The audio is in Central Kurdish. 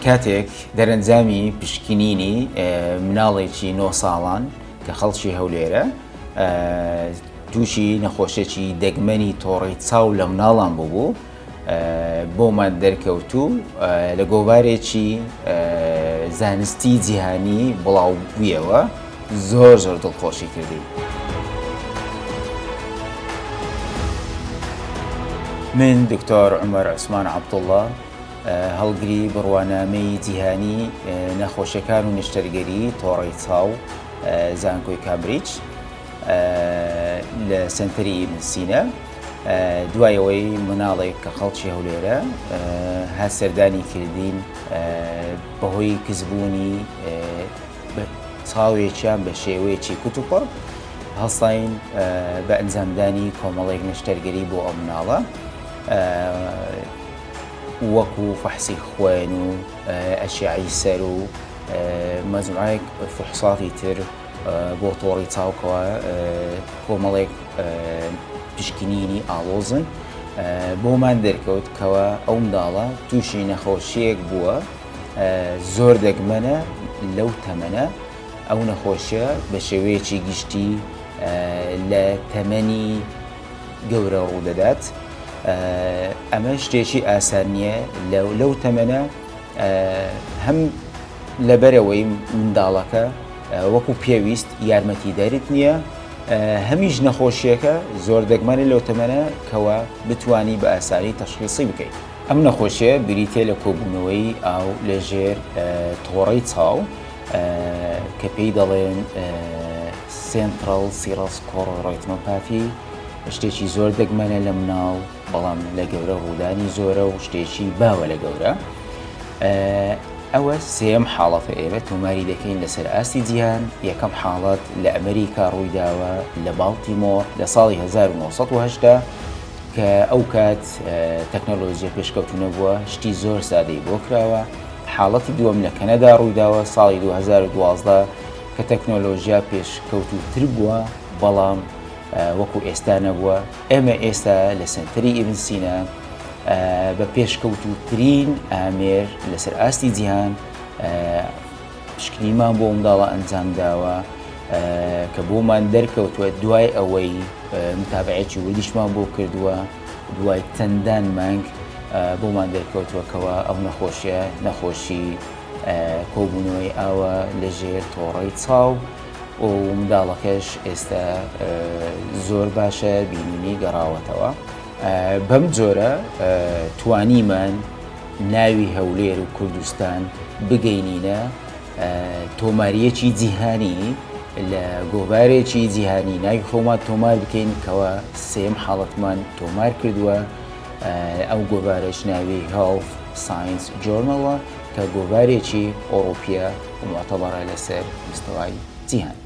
کاتێک دەرەنجامی پشکنینی مناڵێکی نۆ ساڵان کە خەڵکی هەولێرە تووشی نەخۆشیەکی دەگمەنی تۆڕی چاو لە مناڵان بووبوو بۆمان دەرکەوت و لە گۆڤارێکی زانستی جیهانی بڵاو بوویەوە زۆر زۆر دڵخۆشی کردین. من دکتۆر عومەر عوسمان عەبدوڵڵا هەڵگری بڕوانامەی جیهانی نەخۆشیەکان و نەشتەرگەری تۆڕەی چاو زانکۆی کامبریج لە سەنتەری ئیبن سینا دوای ئەوەی مناڵێک کە خەڵکی هەولێرە هات سەردانی کردین بەهۆی کزبوونی چاوێکیان بە شێوەیەکی کوتوپڕ هەڵساین بە ئەنجامدانی کۆمەڵێک نەشتەرگەری بۆ ئەو مناڵە وەکو فەحسی خوێن و ئەشیعی سەر و مەجموعەیەک فحوساتی تر بۆ تۆڕی چاو کەوا کۆمەڵێک پشکنینی ئاڵۆزن بۆمان دەرکەوت کەوا ئەو منداڵە تووشی نەخۆشیەک بووە زۆر دەگمەنە لەو تەمەنە ئەو نەخۆشیە بە شێوەیەکی گشتی لە تەمەنی گەورە ڕوودەدات ئەمە شتێکی ئاسان نییە لەو تەمەنە هەم لەبەرئەوەی منداڵەکە وەکو پێویست یارمەتیدەرت نییە، هەمیش نەخۆشییەکە زۆر دەگمەنە لەو تەمەنە کەوا بتوانی بە ئاسانی تەشخیسی بکەیت. ئەم نەخۆشیە بریتیە لە کۆبوونەوەی ئاو لە ژێر تۆڕەی چاو کە پێی دەڵێن central serous chorioretinopathy، شتێکی زۆر دەگمەنە لە مناڵ بەڵام لە گەورە ڕوودانی زۆرە و شتێکی باوە لە گەورە. ئەوە سێیەم حاڵەتە ئێمە تۆماری دەکەین لەسەر ئاستی جیهان، یەکەم حاڵەت لە ئەمریکا ڕوویداوە لە باڵتیمۆر لە ساڵی 1980 کە ئەو کات تەکنەلۆژیە پێشکەوتوو نەبووە شتی زۆر سادەی بۆ کراوە، حاڵەتی دووەم لە کەنەدا ڕوویداوە ساڵی 2012 کە تەکنەلۆژیا پێشکەوتووتر بووە بەڵام وەکو ئێستا نەبووە، ئێمە ئێستا لە سەنتەری ئیبن سینا بە پێشکەوتووترین ئامێر لەسەر ئاستی جیهان پشکنینمان بۆ منداڵە ئەنجام داوە کە بۆمان دەرکەوتووە دوای ئەوەی متابعێکی وردیشمان بۆ کردووە دوای چەندان مانگ بۆمان دەرکەوتووە کەەوە ئەو نەخۆشیە نەخۆشی کۆبوونەوەی ئاوە لەژێر تۆڕەی چاو و منداڵەکەش ئێستا زۆر باشە بینینی گەڕاوەتەوە. بەم جۆرە توانیمان ناوی هەولێر و کوردستان بگەینینە تۆماریەکی جیهانی لە گۆڤارێکی جیهانی ناوی خۆمان تۆمار بکەین کەوا سێم حاڵەتمان تۆمار کردووە ئەو گۆڤارەش ناوی Health Science Journal ە کە گۆڤارێکی ئۆڕوپیە و موعتەبەرە لەسەر مستەوای جیهان.